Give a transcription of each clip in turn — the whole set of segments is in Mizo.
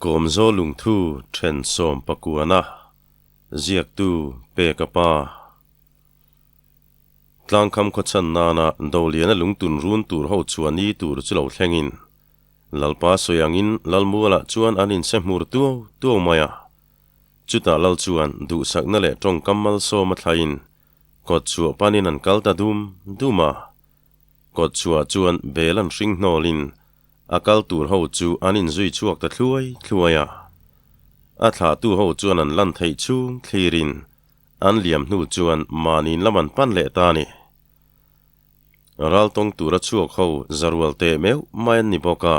Kawmzaw lungthu then sawmpakuana ziaktu Peka pa. Tlangkham khawchhan nana Doliana lungtun run tur ho chuan ni tur chu lo thlengin Lalpa sawi angin Lalmualah chuan an inse hmur tuau tuau mai a. Chutah Lal chuan duhsakna leh tawngkam malsawm a thlaiin kawtchhuah panin an kal ta dum dum a. Kawtchhuah chuan bel an hring hnawlin A kal tur ho chu an inzui chhuak ta thluai thluai a. A thlahtu ho chuan an lan theih chhung thlirin an liam hnu chuan mahniin lam an pan leh ta a ni. Ral tawng tura chhuak ho zarual teh meuh mai an ni bawk a,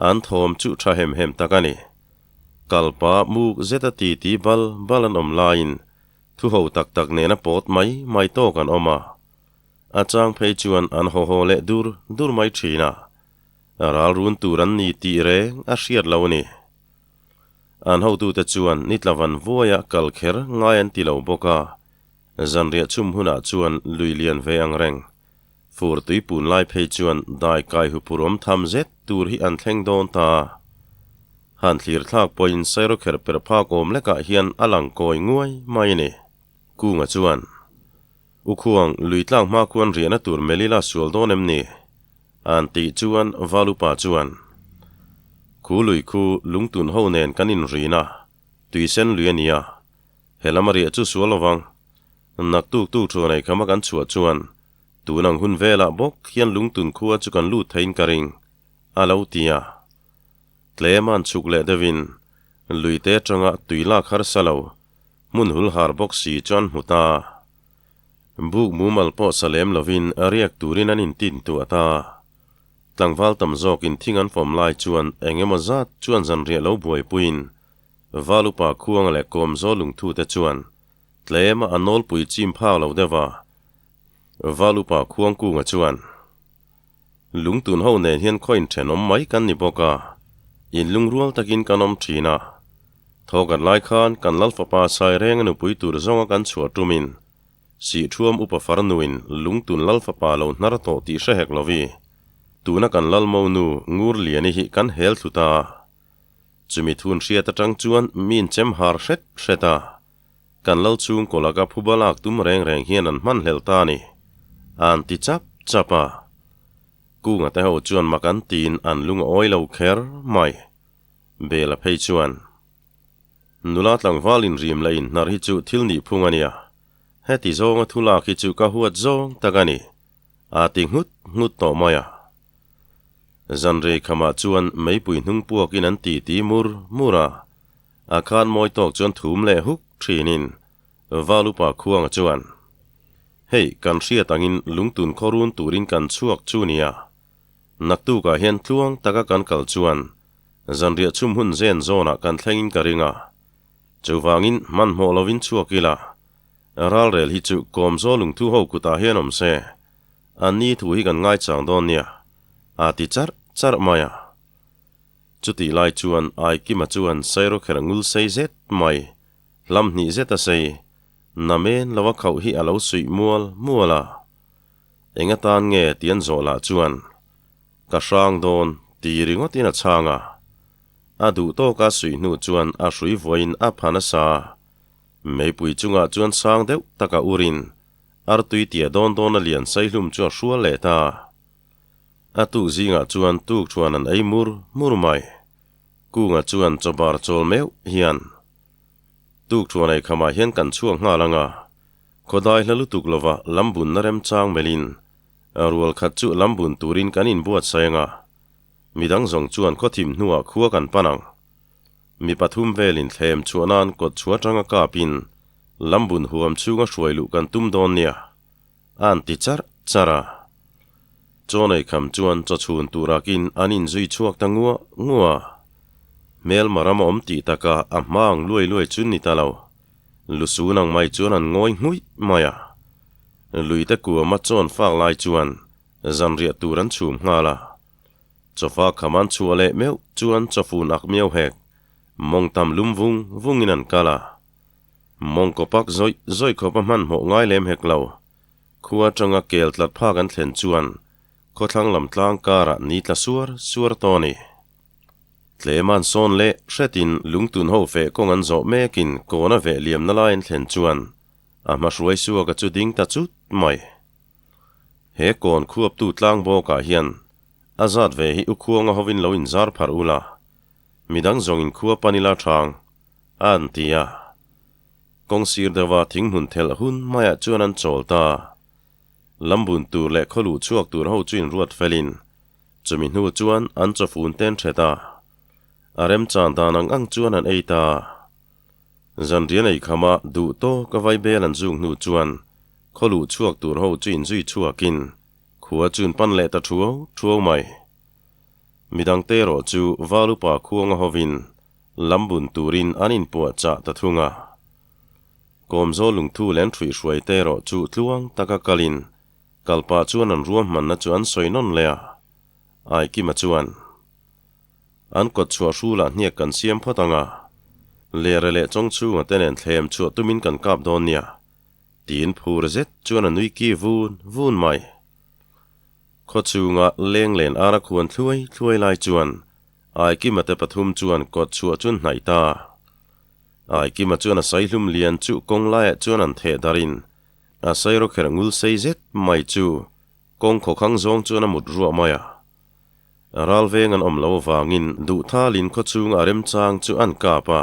an thawm chu tha hem hem tak a ni. Kalpa muk zeta ti ti bal bal an awm laiin thu ho tak tak nena pawt mai mai tawk an awm a. A chang phei chuan an haw haw leh dur dur mai thin a, ral run tur an ni tih reng a hriat lo a ni. An hotute chuan ni tlavan vuaia kal kher ngai an ti lo bawk a, zanriah chhum hunah chuan lui lian ve ang reng. Fur tui pun lai phei chuan dai kai huphur awm tham zet tur hi an thleng dawn ta. Han thlir thlak pawhin sairawkher per phak awm lekah hian a lang kawi nguai mai a ni. Kunga chuan. U Khuang, lui tlak hma khuan riahna tur Melila sual dawn em ni? An tih chuan Valupa chuan, Khu lui khu lungtun ho nen kan inrin a, tuisen lui a nia. He lama riah chu sual lovang. Naktuk tuk thu nei khama kan chhuah chuan tun ang hun velah bawk hian lungtun khua chu kan lut theiin ka ring, a lo ti a. Tlem an chhuk leh deuhin luite atanga tui lak harsa lo Hmun hul har bawk si chuan hmu ta. Buk mumal pawh sa lem lovin riak turin an intin tuah ta. Tlangval tam zawkin thing an fawm lai chuan eng emaw zat chuan zanriah lo buaipuiin Val upa Khuanga leh Kawmzaw lungthute chuan tlema a nawlpui chim phak lo deuh a. Val upa Khuangkunga chuan, Lungtun ho nen hian khaw inthenawm mai kan ni bawk a, inlungrual takin kan awm thin a. Thawkhat lai khan kan Lalfapa Sairenga nupui tur zawnga kan chhuah tumin Sihthuam upa farnuin Lungtun Lalfapa lo hnar tawh tih hre hek lovi, tuna kan Lalmonu Ngurliani hi kan hel thlu ta. Chumi thun hriat atang chuan min chem har hret hret a. Kan lal chhungkaw laka phuba lak tum reng reng hian an hmanhlel ta a ni, an ti chap chap a. Kunga te ho chuan mak an tiin an lung a awi lo kher mai. Bela phei chuan, Nula tlangval inrim la inhnar hi chu thil nih phung a nia, heti zawnga thu lak hi chu ka huat zawng tak a ni, a ti nghut nghut tawh mai a. Zanrei khamah chuan meipui hnung puakin an ti ti mur mur a. A khan mawi tawk chuan thum leh huk thinin Val upa Khuanga chuan, Hei, kan hriat angin lungtun khaw run turin kan chhuak chu nia. Naktukah hian tluang taka kan kal chuan zanriah chhum hun zen zawnah kan thlengin ka ring a. Chuvangin hmanhmawh lovin chhuak ila, ralrel hi chu Kawmzaw lungthu ho kutah hian awm se, anni thu hi kan ngaichang dawn nia, a ti charh charh mai a. Chutih lai chuan Aikima chuan sairawkherh ngul sei zet mai, hlam hnih zet a sei, namen lo a khauh hi a lo suih mual mual a. Eng atan nge ti an zawh lah chuan, Ka hrang dawn, ti ringawtin a chhang a. A duh tawka suih hnu chuan a hrui vuain a pha nasa. Meipui chungah chuan sang deuh taka urin, artui tia dawn dawn a lian saihlum chu a hrual leh ta. A tuk zingah chuan tuk thuan an ei mur mur mai. Kunga chuan chawbar chawl meuh hian tuk thuan ei khamah hian kan chhuak nghal ang a, khawdai hla lutuk lova lambunna remchang melhin rual khat chu lambun turin kan inbuatsaih ang a, midang zawng chuan khawthim hnuah khua kan pan ang. Mi pathum velin thlem chhuah nan kawt chhuah atanga kapin lambun huam chhunga hruai luh kan tum dawn nia. An ti charh charh a. Chawnei kham chuan chaw chhun turakin an inzui chhuak ta nguah nguah a. Hmelma ram a awm tih taka a hma ang luai luai chu ni ta lo. Lusun ang mai chuan an ngawi nghuih mai a. Luite kuama chawn fak lai chuan zanriah tur an chhum nghal a. Chawfa kham an chhuah leh meuh chuan chawfun ak miau hek mawngtam lum vung vungin an kal a. Mawngkaw pak zawih zawih khawp a hmanhmawh ngai lem hek lo. Khua atanga kel tlat phak an thlen chuan khawthlang lam tlang karah ni tla suar suar tawh a ni. Tlem an sawn leh hretin lungtun ho feh kawng an zawh mekin kawn a veh liamna lai an thlen chuan a hmahruai suaka chu ding ta chut mai. He kawn khuaptu tlang bawkah hian a zat ve hi u khuanga hovin lo inzar pharh ula, midang zawng inkhua pan ila thang, a an ti a. Kawng sir deuha thinghmun thelh hun maiah chuan an chawl ta. Lambun tur leh khaw luh chhuak tur ho chu inruat felin Chumi hnu chuan an chawfun ten ṭhet a, a remchan dan ang ang chuan an ei ta. Zanrian ei khama duh tawk a vaibel an zuk hnu chuan khaw luh chhuak tur ho chu inzui chhuakin khua chu an pan leh ta ṭhuau ṭhuau mai. Midangte erawh chu Valupa khuanga hovin lambun turin an inpuahchah ta thung a. Kawmzawl lungthu leh an ṭhuihhruaite erawh chu tluang taka kalin Kalpah chuan an ruahmanna chu an sawi nawn leh a, Aikima chuan, An kawt chhuah hrulah hniak kan siam phawt ang a, lere leh chawng chhunga te nen thlem chhuah tumin kan kap dawn nia, tiin phur zet chuan a nui ki vun vun mai. Khaw chhunga leng len ara khuan thluai thluai lai chuan Aikima te pathum chuan kawt chhuah chu an hnaih ta. Aikima chuan a saihlum lian chu kawng laiah chuan an theh darhin A sairawkherh ngul sei zet mai chu kawng khawkhang zawng chuan a mut ruah mai a. Ral veng an awm lo avangin duhthalin khaw chhunga a remchang chu an kap a.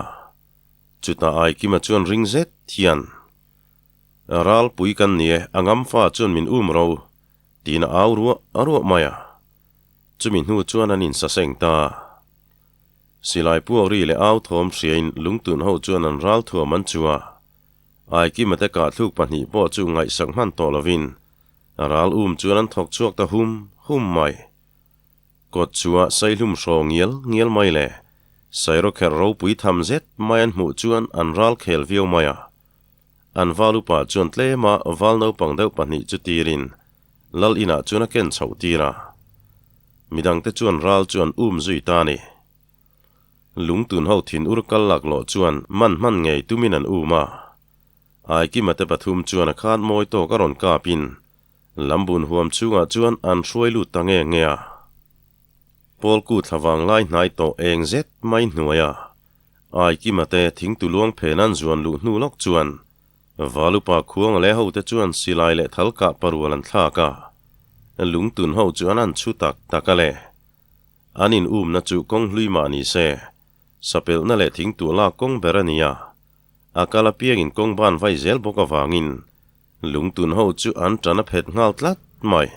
Chutah Aikima chuan ring zet hian, Ralpui kan ni e, a ngamfa chuan min um ro, tiin a au ruah ruah mai a. Chumi hnu chuan an insaseng ta. Silai puak ri leh au thawm hriain lungtun ho chuan an ral thuam an chu a. Aikima te kahthluk pahnih pawh chu ngaihsak hman tawh lovin ral um chuan an thawk chhuak ta hum hum mai. Kawt chhuah saihlum hraw ngial ngial mai leh sairawkherh ropui tham zet mai an hmuh chuan an ral khel viau mai a. An val upa chuan tlema val naupang deuh pahnih chu tirin lal inah chuan a ken chhoh tir a. Midangte chuan ral chu an um zui ta a ni. Lungtun ho thin ur kal lak lawh chuan man hman ngei tumin an um a. Aikima te pathum chuan a khat mawi tawk a rawn kapin lambun huam chhungah chuan an hruai lut ta nge nge a. Pawlku thla vang lai hnai tawh eng zet mai hnuai a. Aikima te thingtu luang phen an zuan luh hnu lawk chuan Valupa khuang leh hote chuan silai leh thal kah parual an thlak a. Lungtun ho chu an an chhu tak tak a le. An in umna chu kawng hlui mah ni se, sapelhna leh thingtuah lak kawng ber a ni a. A kal apiangin kawng ban vai zel bawk avangin lungtun ho chu an tan a phet nghal tlat mai.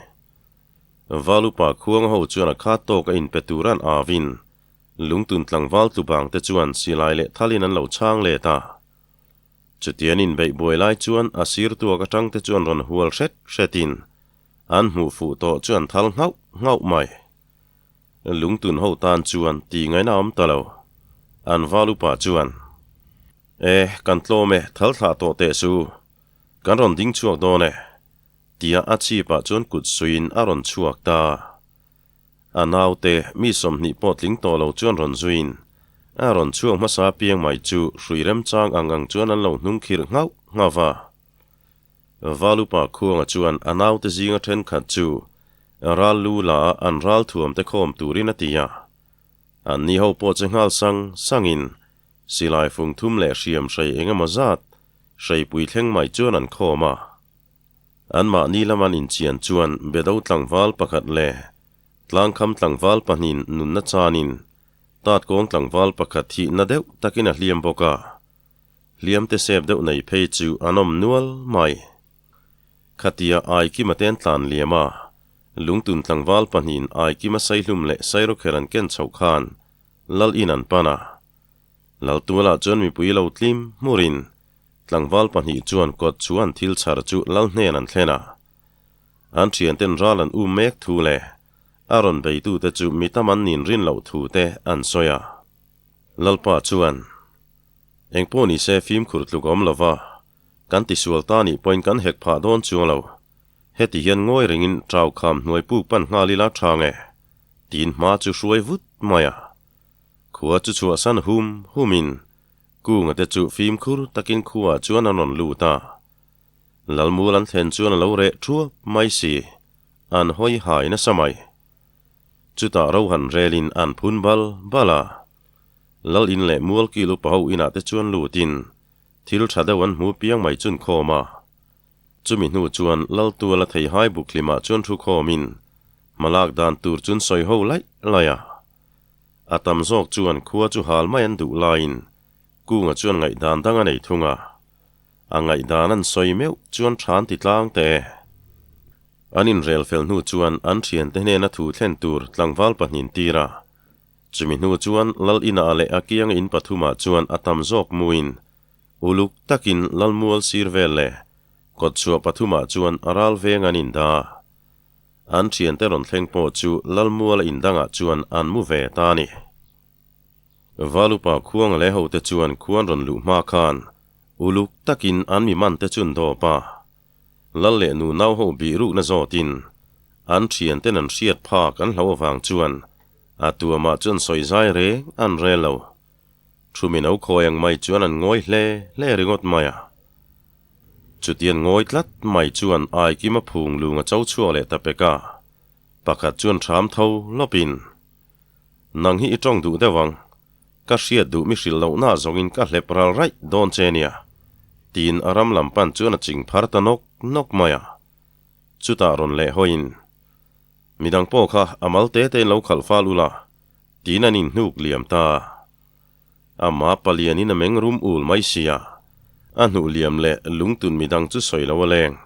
Valupa khuang ho chuan a khat tawk a inpe tur an avin lungtun tlangval tlubang te chuan silai leh thalin an lo chhang let a. Chutian inbeih buai lai chuan a sir tuak atang te chuan rawn hual hret hretin an hmuh fuh tawh chu an thal nghauh nghauh mai. Lungtun ho tan chuan ti ngaihna awm ta lo. An val upa chuan, E, kan tlawm e, thal thlah tawh teh su. Kan rawn ding chhuak dawn e, tia a chhipah chuan kut suiin a rawn chhuak ta. A naute, mi 20 pawh tling tawh lo chuan rawn zuiin, a rawn chhuak hmasa piang mai chu hrui remchang ang ang chuan an lo hnung khirh nghauh nghauh va. Valupa khuanga chuan a naute zinga thenkhat chu ral lu la a an ral thuam te khawm turin a ti a. An ni ho pawh che nghal sang sangin silai fung thum leh hriam hrei eng emaw zat hreipui thleng mai chuan an khawm a. Anmahni lam an inchian chuan Bedo tlangval pakhat leh Tlangkham tlangval pahnin nunna chanin Tatkawng tlangval pakhat thihna deuh takin a hliam bawk a. Hliam te sep deuh nei phei chu an awm nual mai. Khatia Aikima te an tlan liam a, lungtun tlangval pahnihin Aikima saihlum leh sairawkher an ken chhoh khan Lal in an pan a. Laltualah chuan mipui lo tlim hmurin tlangval pahnih chuan kawt chu an thil chhar chu Lal hnen an thlen a. An thianten ral an um mek thu leh a rawn beitute chu mi tam an nin rin loh thu te an sawi a. Lalpa chuan, Engpawh ni se fimkhur tluk awm lova, kan tisual ta nih pawhin kan hek phah dawn chuang lo. Heti hian ngawi rengin ṭau kham hnuai puk pan nghal ila ṭha nge? Tiin hma chu hruai vut mai a. Khua chu chhuahsan hum humin Kunga te chu fimkhur takin khuaah chuan an rawn lut a. Lalmul an thlen chuan a lo reh ṭhuap mai si, an hawi hai nasa mai. Chutah ro han relin an phun bal bal a. Lal in leh mualkil upa ho inah te chuan lutin thil tha deuh an hmu piang mai chun khawm a. Chumi hnu chuan Lal tuala theihai buk hlimah chuan thu khawmin hmalak dan tur chun sawi ho laih laih a. A tam zawk chuan khua chu hal mai an duh laiin Kunga chuan ngaihdan dang a nei thung a. A ngaihdan an sawi meuh chuan than ti tlang teh e. An inrel fel hnu chuan an thiante hnena thu thlen tur tlangval pahnin tir a. Chumi hnu chuan Lal inah leh a kianga in pathumah chuan a tam zawk muin uluk takin Lal mual sir vel leh kawtchhuah pathumah chuan a ral veng an inda. An thiante rawn thleng pawh chu Lal muala indangah chuan an mu ve ta a ni. Valupa khuang leh hote chuan khuan rawn luh hma khan uluk takin an mi man te chun dawp a. Lal leh nu nau ho bih rukna zawtin an thian ten an hriat phak an hlo avang chuan a tuamah chuan sawi zai reng an rel lo. Thu mi no khawi ang mai chuan an ngawi hle hle ringawt mai a. Chutian ngawi tlat mai chuan Aikima phung lung a cho chhuak leh ta pek a, pakhat chuan hram tho lawpin, Nang hi i tawng duh deuh ang. Ka hriat duh mi hrilh lohna zawngin ka hlep ral raih dawn che nia. Tiin a ram lam pan chuan a ching phar ta nawk nawk mai a. Chutah rawn leh hawiin, Midang pawh kha a mal te tein lo khalh fal ula, tiin an inhnuk liam ta. Ama palianin a meng rum ul mai sia. A hnuh liam leh lungtun midang chu sawi lo a leng.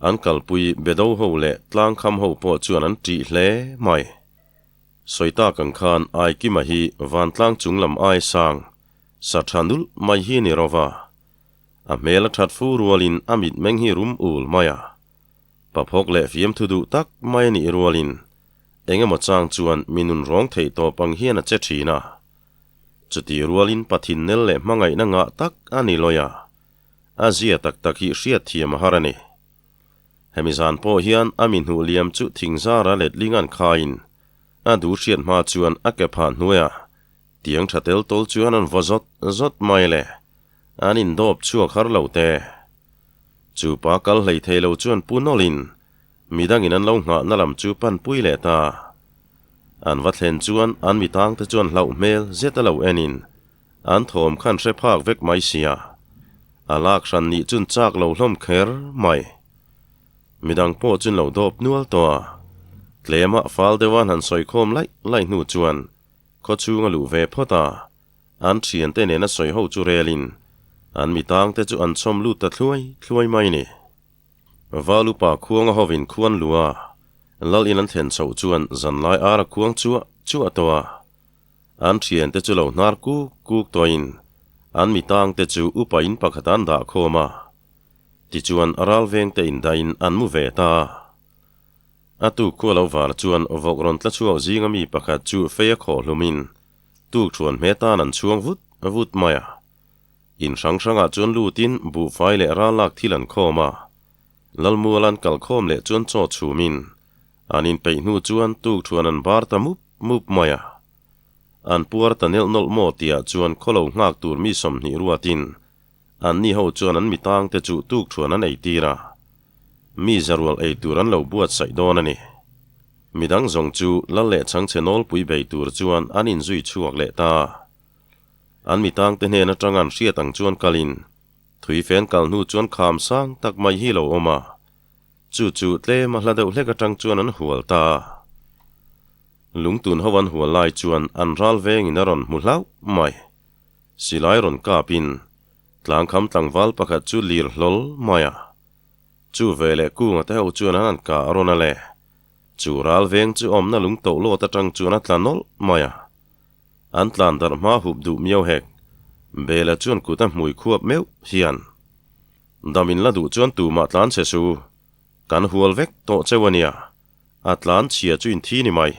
An kalpui bedo ho leh tlangkham ho pawh chuan an ṭih hle mai. Sawi tak ang khan Aikima hi vantlang chung lam ai sang, sa tha nulh mai hi ni rawva. A hmel a that fu rualin a mitmeng hi rum ul mai a. Paphawk leh fiamthu duh tak mai a nih rualin eng emaw chang chuan mi nun rawng theih tawp ang hian a che thin a. Chutih rualin Pathin nel leh hmangaihna ngah tak a ni lawi a. A zia tak tak hi hriatthiam a har a ni. Hemi zan pawh hian a mi hnuh liam chu thingzara letling an khaiin a duh hriat hma chuan a ke phah hnuaiah tiang tha tel tawl chuan an vaw zawt zawt mai le, an indawp chhuak har lo te. Chu pa kal hlei thei lo chuan pu nawlhin midangin an lo nghahna lam chu panpui leh ta. An va thlen chuan an mi tangte chuan hlauh hmel zet a lo enin An thawm khan hre phak vek mai sia. A lak hran nih chun chak lo hlawm kher mai. Midang pawh chun lo dawp nual tawh a. Tlema fal deuha han sawi khawm laih laih hnu chuan khaw chhung a luh ve phawt a. An thiante nena sawi ho chu relin an mitangte chu an chhawm lut ta thluai thluai mai ni. Val upa khuanga hovin khuan lua Lal in an thlen chhoh chuan zanlai ar a khuang chuah chuah tawh a. An thiante chu lo hnar kuk kuk tawhin an mitangte chu upa in pakhat an dah khawm a. Tichuan ral vengte indaiin an mu ve ta a. A tuk khua lo var chuan vawk rawn tla chhuak zinga mi pakhat chu fei a khawh hlumin tuk thuan hme tan an chhuang vut vut mai a. In hrang hrangah chuan lutin buhfai leh ral lak thil an khawm a. Lalmual an kal khawm leh chuan chaw chhumin An inpeih hnu chuan tuk thuan an bar ta mup mup mai a. An puar ta nelh nawlh maw tihah chuan khawlo nghak tur mi 20 ruatin anni ho chuan an mitangte chu tuk thuan an ei tir a. Mi zarual ei tur an lo buatsaih dawn a ni. Midang zawng chu lal leh chhangchhe nawlpui bei tur chuan an inzui chhuak leh ta. An mitangte hnen atang an hriat ang chuan kalin thui fen kal hnu chuan kham sang tak mai hi lo awm a. Chu chu tlem a hla deuh hlek atang chuan an hual ta a. Lungtun ho an hual lai chuan an ral vengin a rawn hmu hlauh mai. Silai rawn kapin tlangkham tlangval pakhat chu lir hlawl mai a. Chu veleh kunga te ho chuan an han kah rawn a le. Chu ral veng chu awmna lung toh lawt atang chuan a tla nawlh mai a. An tlan darh hma hup duh miau hek. Bela chuan kut a hmui khuap meuh hian. Dam in la duh chuan tumah tlan che su. Kan hual vek tawh cheu a nia. A tlan chhia chu in thi ni mai.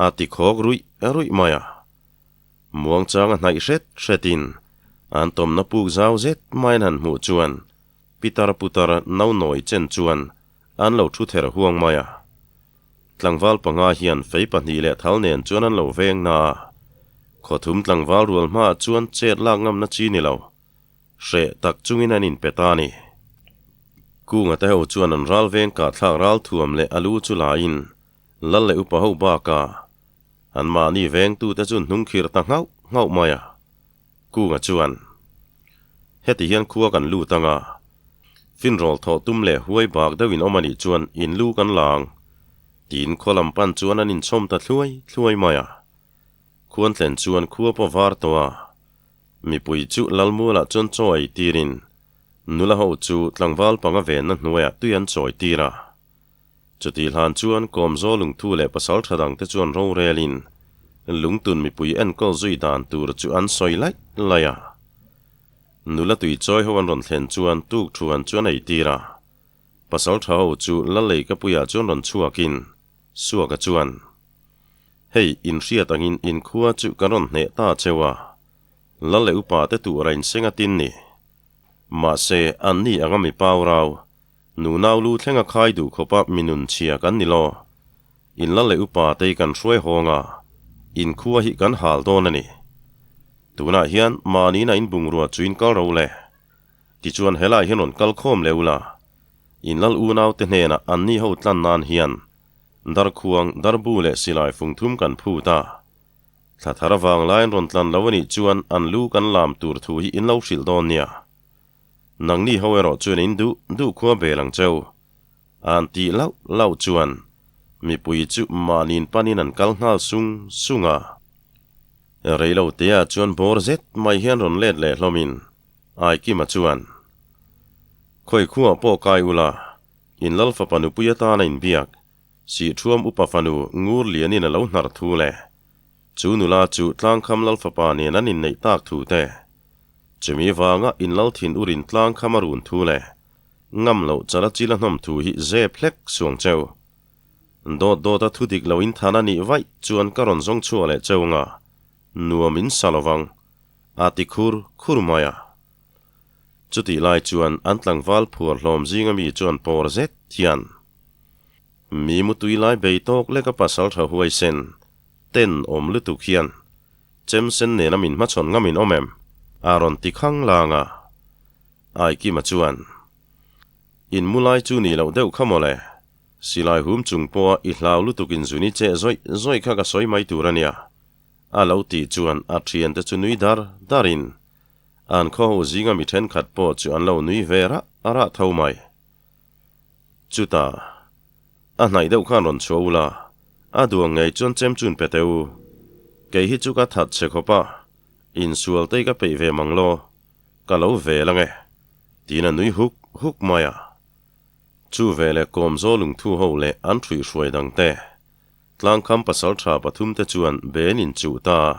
A ti khawk ruih ruih mai a. Muangchang a hnaih hret hretin an tawmna puk zau zet mai an han hmuh chuan pitar putar no nawi chen chuan an lo thu ther huang mai a. Tlangval panga hian fei pahnih leh thal nen chuan an lo veng na a. Khawthum tlangval rual hmaah chuan chet lak ngamna chi ni lo. Hreh tak chungin an inpe ta a ni. Kunga te ho chuan an ral veng kah thlak ral thuam leh a lu chu laiin Lal leh upa ho bakah an mahni vengtute chu hnung khirh ta nghauh nghauh mai a. Kunga chuan, Heti hian khua kan lut ang a, finrawl thawh tum leh huai bak deuhin awm a nih chuan in lu kan la ang, tiin khaw lam pan chuan an inchhawm ta thluai thluai mai a. Khuan thlen chuan khua pawh var tawh a, mipui chu Lalmualah chuan chaw ei tirin nula ho chu tlangval panga venna hnuaiah tui an chawi tir a. Chutih hlan chuan Kawmzaw lungthu leh pasal tha dangte chuan rorelin lungtun mipui enkawl zui dan tur chu an sawi laih laih a. Nula tui chawi ho an rawn thlen chuan tuk thuan chu an ei tir a. Pasal tha ho chu Laleikapuiah chuan rawn chhuakin Suaka chuan, Hei, inhriat angin inkhua chu kan rawn hneh ta cheu a, Lal leh upa te tur a inseng a tin ni. Mahse, anni anga mi pau rau, Nunau lu thlenga khai duh khawpa mi nun chhia kan ni lo. In lal leh upa te hi kan hruai hawng a, in khua hi kan hal dawn a ni. Tunah hian mahniin a in bungrua chu in kal ro le. Tichuan helai hian rawn kal khawm leh ula, in lal unau te hnenah anni ho tlan nan hian darkhuang, darbu leh silai fung thum kan phut a. Thla thar avang laiin rawn tlan lo a nih chuan an lu kan lam tur thu hi in lo hrilh dawn nia. Nangni ho erawh chuan in duh duh khua bel ang cheu. An tih lauh lauh chuan mipui chu mahniin panin an kal nghal sung sung a. Reilo teah chuan bawr zet mai hian rawn let leh hlawmin Aikima chuan, Khawi khuah pawh kai ula, in lal fapa nupui atana inbiak, Sihthuam upa fanu Ngur Lianin a lo hnar thu leh chu nula chu Tlangkham lal fapa nen an inneih tak thu te, Chumi vanga inlal thin urin tlang kham a run thu leh ngam loh chala chila hnawm thu hi zep hlek suang cheu. Dawt dawta thu dik lo in than a nih vaih chuan ka rawn zawng chhuah leh cheu nga nuam in sa lovang a ti khur khur mai a. Chutih lai chuan an tlangval phuar hlawm zinga mi chuan pawr zet hian mi mutui lai bei tawk lek a pasal tha huaisen ten awm lutuk hian Chem sen nena min hmachhawn ngam in awm em? A rawn ti khang lang a. Aikima chuan, In mu lai chu nih loh deuh kha mawle. Silai hum chung pawha i hlau lutuk in zuni cheh zawih zawih kha ka sawi mai tur a nia. A lo tih chuan a thiante chu nui dar dar in an khaw ho zinga mi thenkhat pawh chu an lo nui ve rah rah tho mai. Chutah, a hnaih deuh khan rawn chhuah ula, a duang ngei chuan chem chun pe teh u. Kei hi chu ka that che khawp a, insual te hi ka peih ve mang law, ka lo vel ang e, tiin a nui huk huk mai a. Chu veleh Kawmzaw lungthu ho leh an hruihhruai dang te, Tlangkham pasaltha pathum te chuan ben inchuh ta a.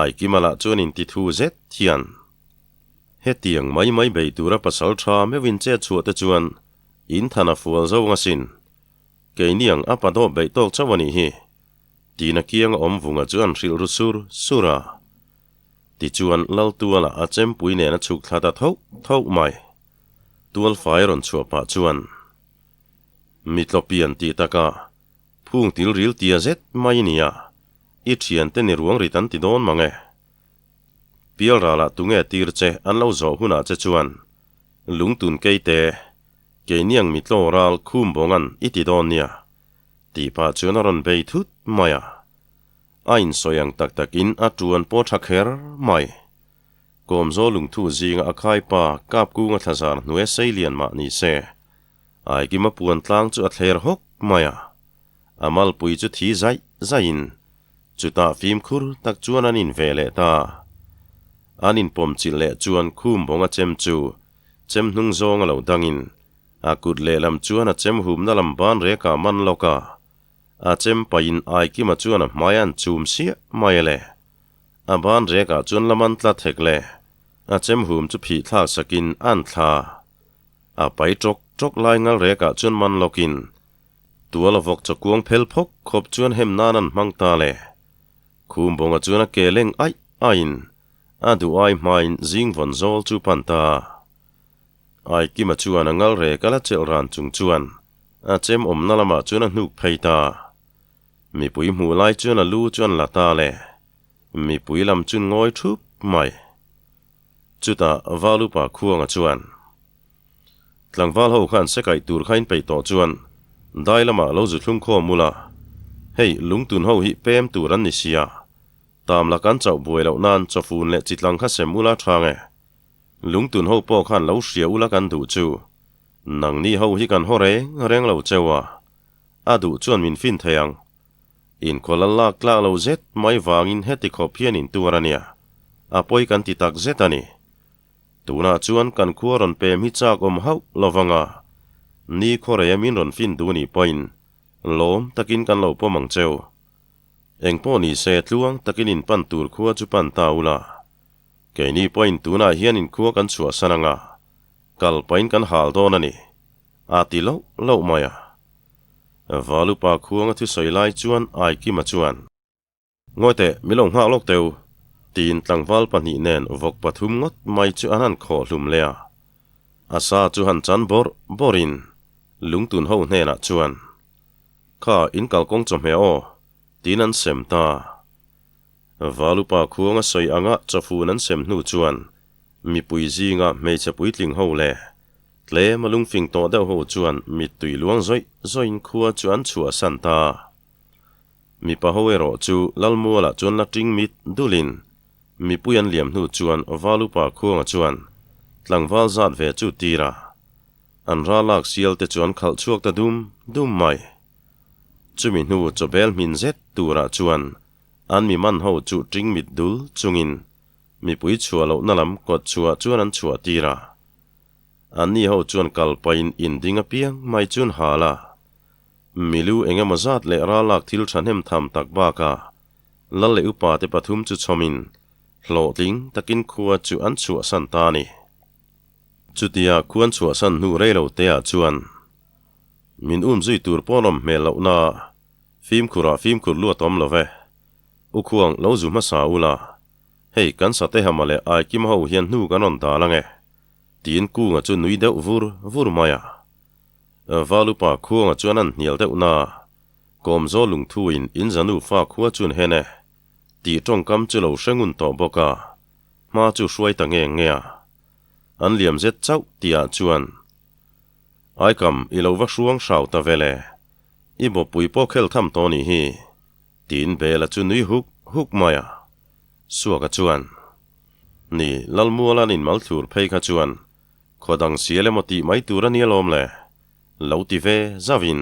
Aikima lah chuan intithu zet hian hetiang mai mai bei tura pasal tha meuhin chet chhuah te chuan in than a fual zo ang asin. Keini ang a pa dawp beih tawk chauh a nih hi. Tiin a kianga awm vunga chu an hrilh ru sur sur a. Tichuan Laltuala a chempui nen a chhuk thla ta thoh thoh mai. Tualfai rawn chhuah pah chuan Mitlopian tih takah phung til ril tia zet mai nia. I thiante ni ruang rit an ti dawn mang e. Pialralah tunge tir che an lo zawh hunah che chuan lungtun keite, keiniang mitlaw ral khum bawngan i ti dawn nia, tih pah chuan a rawn bei thut mai a. A insawi ang tak takin a tuan pawh tha kher mai. Kawmzaw lungthu zinga a khaipa Kapkunga thlazar hnuai sei lian mah ni se, Aikima puan tlang chu a thler hawk mai a. A malpui chu thi zaih zaihin chutah fimkhur tak chuan an inve leh ta. An inpawmchilh leh chuan khum bawnga chem chu chem hnung zawng a lo dangin a kut lehlam chuan a chem humna lam ban rekah man lawk a, a chem pahin Aikima chuan a hmai an chum siah mai a le. A ban rekah chuan la man tlat hek le, a chem hum chu phih thlak sakin an thla. A pai tawk tawk lai ngal rekah chuan man lawkin Tual a vawk chakuang phel phawk khawp chuan hem nan an hmang ta le. Khum bawnga chuan a ke leng aih aihin a duh ai hmain zing vawn zawl chu pan ta. Aikima chuan a ngal rek a la chelh ran chung chuan a chem awmna lamah chuan a hnuk phei ta. Mipui hmuh lai chuan a lu chu an la ta le. Mipui lam chun ngawi thup mai. Chutah Valupa Khuanga chuan. Tlangval ho khan se kaih tur kha in peih tawh chuan dai lamah lo zu thlung khawm ula, hei lungtun ho hi pem tur an ni sia, Tam la kan chauh buai loh nan chawfun leh chitlang kha sem ula tha nge. Lungtun ho pawh khan lo hria ula kan duh chu. Nangni ho hi kan haw reng reng lo cheu a, a duh chuan min fin thei ang. Inkhawlh a lak tlak lo zet mai vangin heti khawp hian in tuar a nia, a pawi kan ti tak zet a ni. Tunah chuan kan khua rawn pem hi chak awm hauh lo vang a, ni khaw rei a min rawn fin duh nih pawhin lawm takin kan lo pawm ang cheu. Engpawh ni se tluang takin in pan tur khua chu pan ta ula. Keini pawhin tunah hian in khua kan chhuahsan ang a, kal pahin kan hal dawn a ni, a ti loh loh mai a. Valupa khuanga thusawi lai chuan Aikima chuan, Ngawi teh, mi lo nghak lawk teu, tiin tlangval pahnih nen vawk pathum ngawt mai chu an han khawh hlum leh a. A sa chu han chan bawrh bawrhin lungtun ho hnenah chuan, Kha, in kalkawng chawhmeh aw, tiin an sem ta. Valupa khuanga sawi anga chawfun an sem hnu chuan mipui zinga hmeichhe puitling ho leh tlem a lungfing tawh deuh ho chuan mittui luang zawih zawihin khua chu an chhuahsan ta. Mipa ho erawh chu Lalmualah chuan la ting mit dulin mipui an liam hnu chuan Valupa khuanga chuan tlangval zat ve chu tir a, an ralak sial te chu an khalh chhuak ta dum dum mai. Chumi hnu chawbel hmin zet turah chuan an mi man ho chu ting mit dul chungin mipui chhuah lohna lam kawt chhuah chuan an chhuah tir a. Anni ho chuan kal pahin inding apiang mai chuan hal a. Milu eng emaw zat leh ralak thil thahnem tham tak bakah Lal leh upa te pathum chu chhawmin hlawhtling takin khua chu an chhuahsan ta a ni. Chutia khuan chhuahsan hnu rei lo teah chuan min um zui tur pawn awm hmel lohna fimkhurah fimkhur luat awm lo ve. U Khuang lo zu hmasa ula, hei kan Satehama leh Aikima ho hian hnu kan rawn dal ange, tiin Kunga chu nui deuh vur vur mai a. Valupa Khuanga chuan an hnial deuh na, Kawmzaw lungthuin in zanu fa khua chun hen e, tih tawngkam chu lo hre ngun tawh bawk a, hma chu hruai ta nge nge a. An liam zet chauh tihah chuan, Aikam i lo va hruang hrau ta vel e, i bawppui pawh khel tham tawh nih hi, tiin Bela chu nui huk huk mai a. Suaka chuan, Ni, Lalmuala'n inmalthlur phei kha chuan Khaw dang sial emaw tih mai tur a nia lawm le? Lo ti ve zauhin,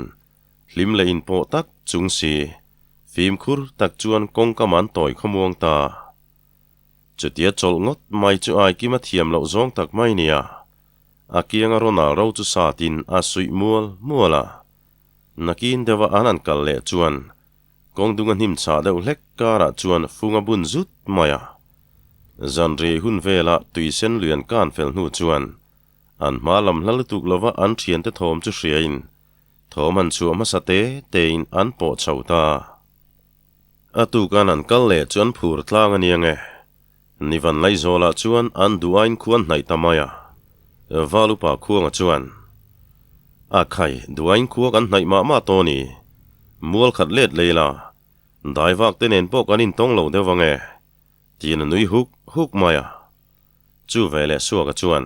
hlim leh inpawh tak chung si, fimkhur tak chuan kawngka man tawi khawmuang ta. Chutia chawlh ngawt mai chu Aikima thiam loh zawng tak mai nia. A kianga Ronald ro chu satin a suih mual mual a. Nakin deuha an han kal leh chuan kawng dung a hnim chhah deuh hlek karah chuan fung a bun zut mai a. Zanri hun vela tui sen lui an kan fel hnu chuan an hma lam hla lutuk lova an thiante thawm chu hriain thawm han chhuah hmasa te tein an pawh chho ta. A tukan an kal leh chu an phur tlang a nia nge. Nivan Laizawlah chuan an duain khuan hnaih ta mai a. Val upa Khuanga chuan, A khai, duain khua kan hnaih mah mah tawh ni. Mual khat let lei la, dai vak te nen pawh kan intawng lo deuh ang e, tiin a nui huk huk mai a. Chu ve leh Suaka chuan,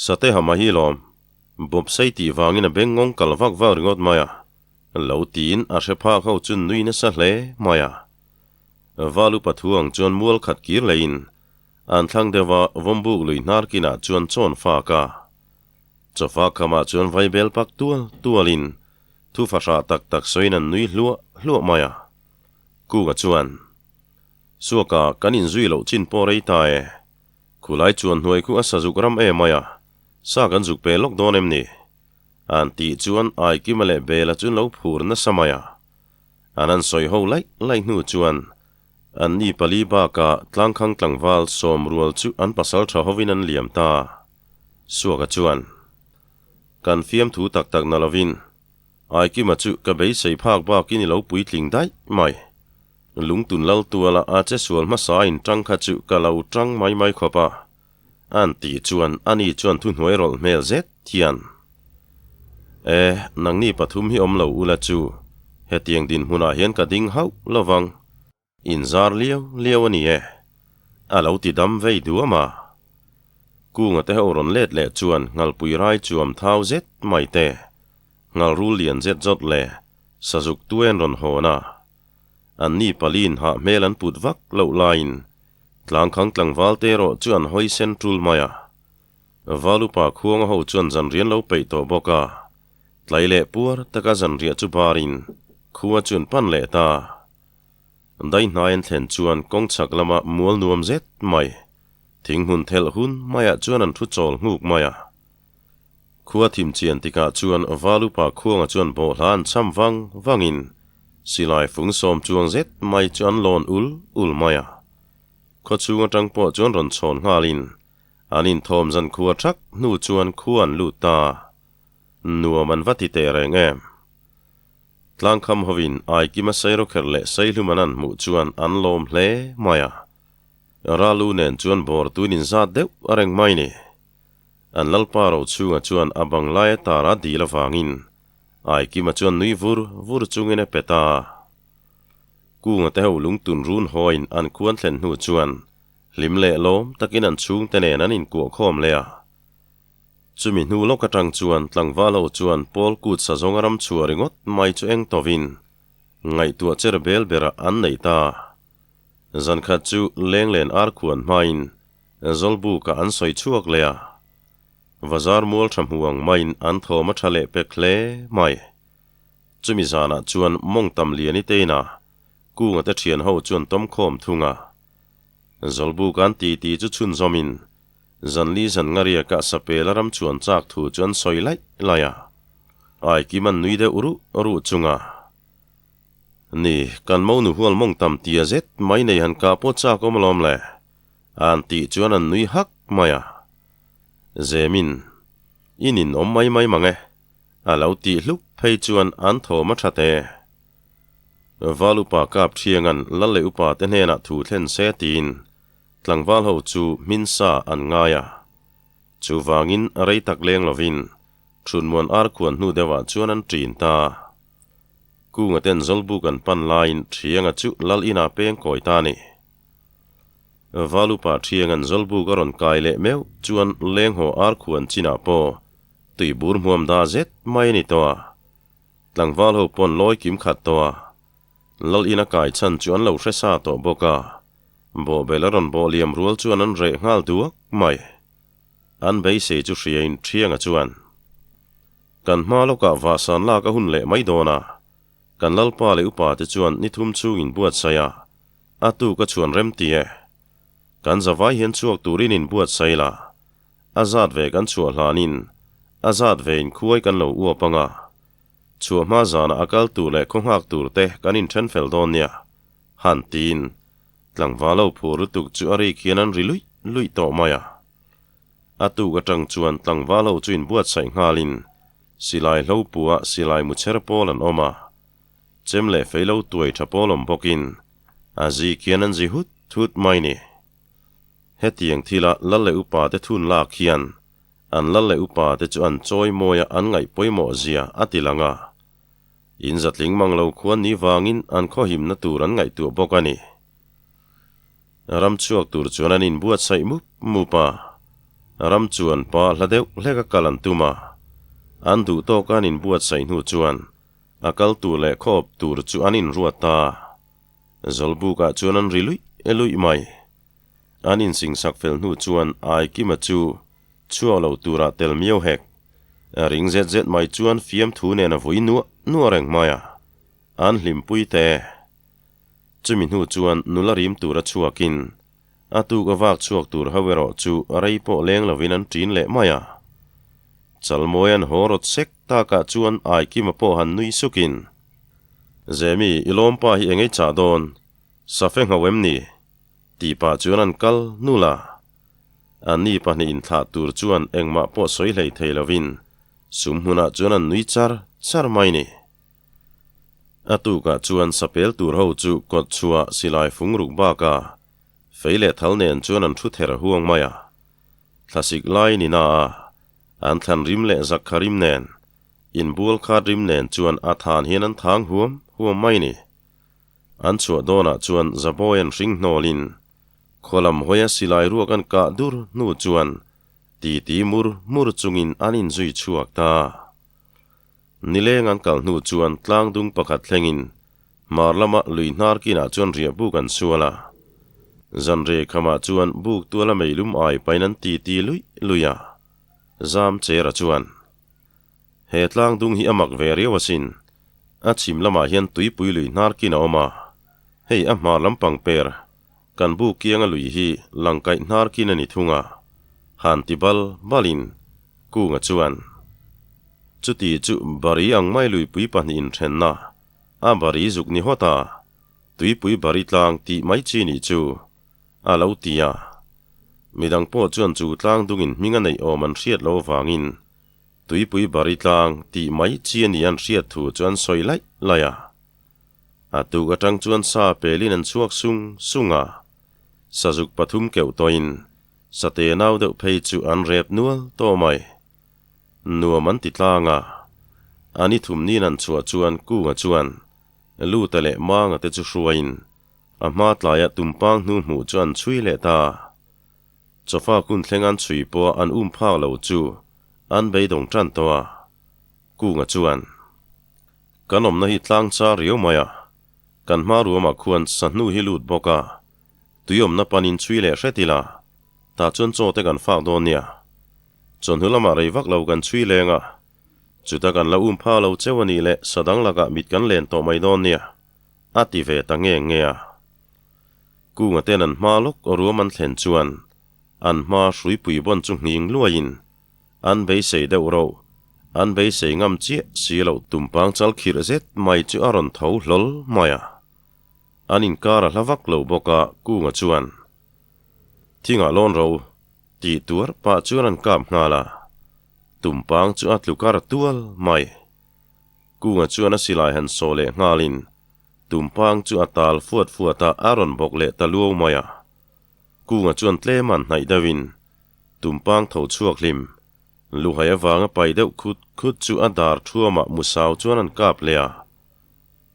Sateha mai hi lawm, bawpsei tih vangin a beng ngawng kal vak vak ringawt mai a, lo tiin a hre phak ho chu nui nasa hle mai a. Val upa thu ang chuan mual khat kir leiin an thlang deuh a, Vawmbuk lui hnar kinah chuan chawn fak a. Chawfa khamah chuan vaibel pak tual tualin thu fahrah tak tak sawiin an nui hluah hluah mai a. Kunga chuan, Suaka kan inzui loh chin pawh rei ta e. Khulai chuan hnuai khu a sazuk ram em mai a, sa kan zuk pe lawk dawn em ni? An tih chuan Aikima leh Bela chu lo phur nasa mai a. An han sawi ho laih laih hnu chuan anni pali bakah tlangkhang tlangval sawm rual chu an pasal tha hovin an liam ta. Suaka chuan, Kan fiamthu tak tak na lovin Aikima chu ka beisei phak bakin i lo puitling daih mai. Lungtun lal tuala a che sual hmasa in tang kha chu ka lo tang mai mai khawp a. An tih chuan ani chuan thuhnuai rawlh hmel zet hian, E, nangni pathum hi awm lo ula chu, hetiang dinhmunah hian ka ding hauh lo vang, inzar liau liau a ni e, a lo ti dam vei duam a. Kunga te ho rawn let leh chuan nghalpui rai chuam thau zet mai te, nghalrul lian zet zawt leh sazuk tuen rawn hawn a. Anni paliin hah hmel an put vak loh laiin tlangkhang tlangval te erawh chu an hawi sen tul mai a. Valupa khuanga ho chuan zanrian lo peih tawh bawk a, tlai leh puar taka zanriah chu barin khua chu an pan leh ta. Dai hnai an thlen chuan kawng chhak lama mual nuam zet mai, thing hmun thelh hun maiah chuan an thu chawl nghuk mai a. Khua thim chian tikah chuan Valupa khuanga chuan bawhhla an cham vang vangin silai fung sawm chuang zet mai chu an lawn ul ul mai a. Khaw chhung atang pawh chuan rawn chhawn nghalin an inthawm zan khua thak hnu chuan khua an lut ta. Nuam an va ti teh reng em? Tlangkham hovin Aikima Sairawkherh leh Saihlum an an hmuh chuan an lawm hle mai a. Ralu nen chuan bawr tuin inzat deuh a reng mai ni. An lalpa Rochhunga chuan a bang laia tar a dil avangin Aikima chuan nui vur vur chungin a pe ta. Kunga te ho lungtun run hawiin an khuan thlen hnu chuan hlim leh lawm takin an chhungte nen an inkuah khawm leh a. Chumi hnu lawk atang chuan tlangval ho chuan Paul kut sa zawnga ram chhuah ringawt mai chu eng tawhin ngaihtuah cher bel berah an nei ta. Zankhat chu lenglen ar khuan hmain Zawlbuka an sawi chhuak leh a, Bazar mual tha hmu ang maiin an thawm a tha leh pek hle mai. Chumi zanah chuan mawng tam liani teina Kunga te thian ho chuan tawm khawm thung a. Zawlbuka an ti ti chu chhunzawmin zanli zan ngariaka sapel a ram chuan chak thu chu an sawi laih laih a. Aikim an nui deuh ruh ruh chung a. Ni, kan monu hual mawng tam tia zet mai nei han kah pawh chak awm alawm le. An tih chuan an nui hak mai a. Zemin, I nin awm mai mai mang e, a lo tih hluk phei chuan an thawm a tha te. Val upa kap thianga'n lal leh upa te hnenah thu thlen se tiin tlangval ho chu hmin sa an ngai a. Chuvangin rei tak leng lovin Thunmuan ar khuan hnu deuhah chuan an ṭin ta. Kunga ten Zawlbuk an pan laiin Thianga chu lal inah peng kawi ta a ni. Valupa Thianga'n Zawlbuk a rawn kai leh meuh chuan lenghaw ar khuan chinah pawh tui bur hmuam da zet mai a ni tawh a. Tlangval ho pawn lawi kim khat tawh a. Lal ina kai chhan chu an lo hre sa tawh bawk a. Bawhbel a rawn bawh liam rual chuan an reh nghal duak mai. An beisei chu hriain Thianga chuan, Kan hma lawkah vahsan lak a hun leh mai dawn a, kan lalpa leh upa te chuan ni thum chungin buatsaih a, a tuk a chhuan rem ti e. Kan zavai hian chhuak turin in buatsaih la, a zat ve kan chhuah hlanin a zat ve in khuai kan lo uap ang a, chhuah hma zanah a kal tur leh khaw nghak tur te kan inthen fel dawn nia, han tiin Tlangval ho phur lutuk chu a rik hian an ri luih luih tawh mai a. A tuk atang chuan tlangval ho chu inbuatsaih nghalin silai hlo puah silai mu chher pawl an awm a. Chem leh fei lo tuai tha pawl awm bawkin a zik hian an zi hut hut mai ni. Hetiang thila lal leh upa te thun lak hian an lal leh upa te chu an chawi mawi a an ngaih pawimawh zia a ti lang a. In zatling mang lo khuan ni vangin an khawhimna tur an ngaihtuah bawk a ni. Ram chhuak tur chuan an inbuatsaih mup mup a, ram chuan pa hla deuh hlek a kal an tum a. An duh tawka an inbuatsaih hnu chuan a kal tur leh khawp tur chu an inruat ta. Zawlbukah chuan an ri luih luih mai. An insingsak fel hnu chuan Aikima chu Chhuak lo turah tel miau hek. A ring zet zet mai chuan fiamthu nen a vui nuah nuah reng mai a, an hlimpui te. Chumi hnu chuan nula rim tura chhuakin a tuk a vak chhuak tur ho erawh chu rei pawh leng lovin an ṭin leh mai a. Chalmawi an haw rawt sek takah chuan Aikima pawh han nui sukin, Zemi, i lawmpa hi engei chah dawn? Safe ngho em ni? Tih pah chuan an kal nul a. Anni pahnih inthlah tur chuan engmah pawh sawi hlei thei lovin sum hmunah chuan an nui char char mai ni. A tukah chuan sapel tur ho chu kawt chhuah silai fung ruk baka fei leh thal nen chuan an thu ther huang mai a. Thlasik lai ni na a, an thlan rim leh zakkha rim nen, inbual khat rim nen chuan a than hian an thang huam huam mai ni. An chhuah dawnah chuan Zabawi an hring hnawlin Khaw lam hawia silai ruak an kah dur hnu chuan titi mur mur chungin an inzui chhuak ta. Nileng an kal hnu chuan tlang dung pakhat thlengin. Hmar lama lui hnar kinah chuan riah buk an sual a. Zanre khamah chuan buk tuala meilum ai pain an titi luih luih a. Zam Chera chuan, He tlang dung hi a mak ve riau asin. A chhim lamah hian tuipui lui hnar kin a awm a. Hei a hmar lampang per kan buk kianga lui hi langkaih hnar kin a ni thung a. Han ti bal balin Kunga chuan, Chuti chu bari ang mai luipui pahnihin thenna a bari zuk ni hawt a, tuipui bari tlang tih mai chi nih chu a lo ti a. Midang pawh chuan chu tlang dungin hming a neih awm an hriat loh avangin Tuipui bari tlang tih mai chi a ni an hriat thu chu an sawi laih laih a. A tuk atang chuan sa pelin an chhuak sung sung a, sazuk pathum keuh tawhin sate nau deuh phei chu an rep nual tawh mai. Nuam an ti tlang a, a ni thum nin an chhuah chuan Kunga chuan Luta leh Manga te chu hruaiin a hma tlaiah tumpang hnu hmuh chu an chhui leh ta. Chawfa kun thleng an chhui pawh an um phak lo chu an beidawng tan tawh a, Kunga chuan, Kan awmna hi tlang char riau mai a, kan hma ruamah khuan sahnu hi lut bawk a, tui awmna panin chhui leh hret ila, tah chuan chaw te kan fak dawn nia. Chawhnu lamah rei vak lo kan chhui leng a, chuta kan la um phak lo cheu a nih leh sa dang lakah mit kan len tawh mai dawn nia, a ti ve ta nge nge a. Kunga ten an hma lawk ruam an thlen chuan an hma hruipui bawn chu nghing luaiin an beisei deuh rauh, an beisei ngam chiah si loh tumpang chal khirh zet mai chu a rawn tho hlawl mai a. An inkar a hla vak lo bawk a Kunga chuan thingah lawn ro tih tuar pah chuan an kap nghal a, tumpang chu a tlu kar tual mai. Kunga chuan a silai han sawh leh nghalin Tumpang chu a tal fuat fuat a, a rawn bawk leh ta luau mai a. Kunga chuan tlem an hnaih deuhin Tumpang tho chhuak hlim. Luhai avanga pai deuh khut khut chu a dar thuamah musau chuan an kap leh a.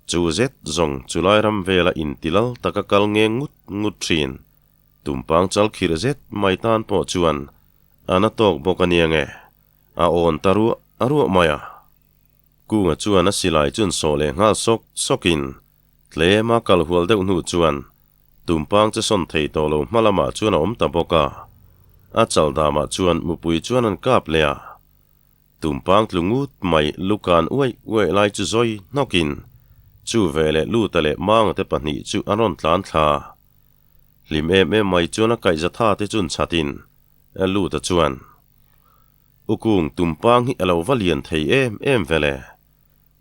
Chu zet zawng chulai ram vela intilal taka kal nge ngut ngut thin. Tumpang chal khirh zet mai tan pawh chuan a na tawk bawk a nia nge, a awn ta ruah ruah mai a. Kunga chuan a silai chun sawh leh nghal sawk sawkin tlem a kal hual deuh hnu chuan tumpang che sawn thei tawh lo hma lamah chuan a awm ta bawk a. A chal damah chuan mupui chuan an kap leh a. Tumpang tlu ngut mai lukan uaih uaih lai chu zawi hnawkin chu veleh Luta leh Manga te pahnih chu an rawn tlan thla. Hlim em em mai chuan a kaihza tha te chun chhatin Luta chuan U Kung, tumpang hi a lo va lian thei em em ve le.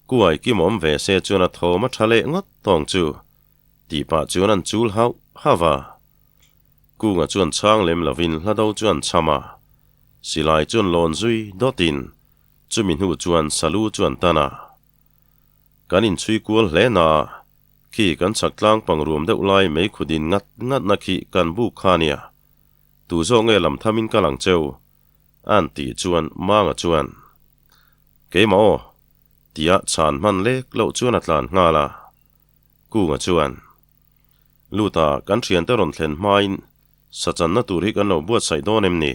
Kuai kim awm ve se chuan a thawm a tha leh ngawt tawng chu, tih pah chuan an chul hauh hauh a. Kunga chuan chhang lem lovin hla do chu an chham a. Silai chuan lawn zui dawtin chumi hnu chuan salu chu an tan a. Kan inchhui kual hle na a, khi kan chhak tlang pang ruam deuh lai meikhudin ngat ngatna khi kan buk kha nia. Tu zawk nge lam thamin ka lang cheu? A'n tih chuan Manga chuan, Keimah aw, tia chhan hman lek loh chuan a tlan nghal a. Kunga chuan, Luta, kan thiante rawn thlen hmain sachanna tur hi kan lo buatsaih dawn em ni?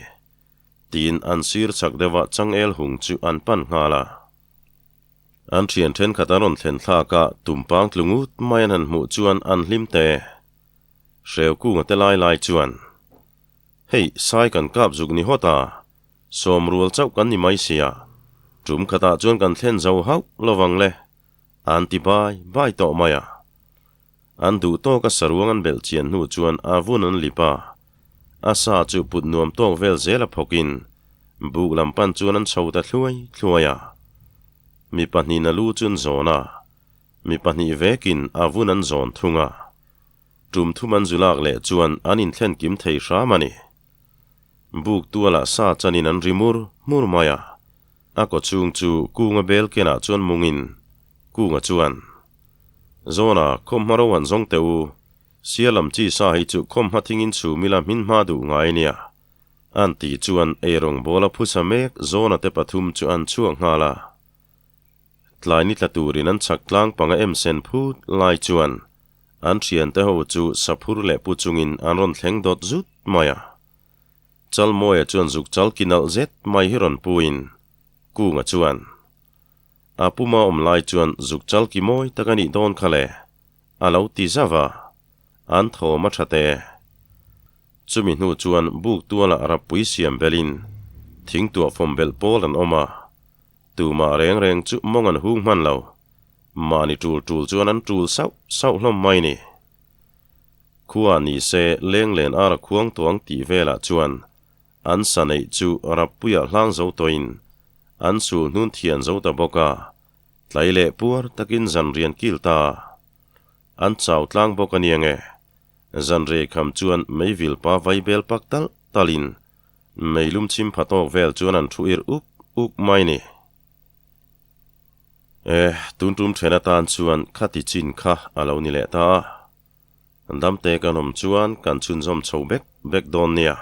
tiin an sir chak deuha changel hung chu an pan nghal a. An thian thenkhat an rawn thlen thlak a, tumpang tlu ngut mai an han hmuh chuan an hlim te. Hreu Kunga te lai lai chuan, Hei, sai kan kap zuk ni hawt a, sawm rual chauh kan ni mai sia, tum khatah chuan kan thlen zo hauh lovang le, an ti bai bai tawh mai a. An duh tawk a saruang an belh chian hnu chuan a vun an lip a, a sa chu put nuam tawk vel zel a phawkin buk lam pan chuan an chho ta thluai thluai a. Mi pahnihin a lu chu an zawn a, mi pahnih vekin a vun an zawn thung a. Tum thum an zu lak leh chuan an inthlen kim thei hram a ni. Buk tualah sa chanin an ri mur mur mai a, a kaw chhung chu Kunga bel kenah chuan mungin Kunga chuan, Zawna, khawmhma ro han zawng teh u, sia lam chi sa hi chu khawmhma thingin chhum ila hmin hma duh ngai nia, an tih chuan eirawng bawla phusa mek Zawna te pathum chu an chhuak nghal a. Tlai ni tla turin an chhak tlang panga em sen phut lai chuan An thiante ho chu saphur leh pu chungin an rawn thleng dawt zut mai a. Chalmawia chuan zuk chal ki nalh zet mai hi rawn puin Kunga chuan, A puma awm lai chuan zuk chal ki mawi tak a nih dawn kha le. A lo ti zauh a, an thawm a tha teh e. Chumi hnu chuan buk tualah rappui siam belhin thingtuah fawm belh pawl an awm a, tumah reng reng chu mawng an hung hman lo, mahni tul tul chuan an tul sauh sauh hlawm mai ni. Khua ni se lenglen ar a khuang tuang tih velah chuan an sa neih chu rappuiah hlang zo tawhin an sul hnun thian zo ta bawk a, tlai leh puar takin zanrian kil ta an chau tlang bawk a nia nge. Zanrei kham chuan meivil pa vai bel pak talh talhin meilum chim pha tawk vel chuan an thu ir uk uk mai ni. E, tun tum then atan chuan khati chin kha a lo ni leh ta a. Damte kan awm chuan kan chhunzawm chho bek bek dawn nia.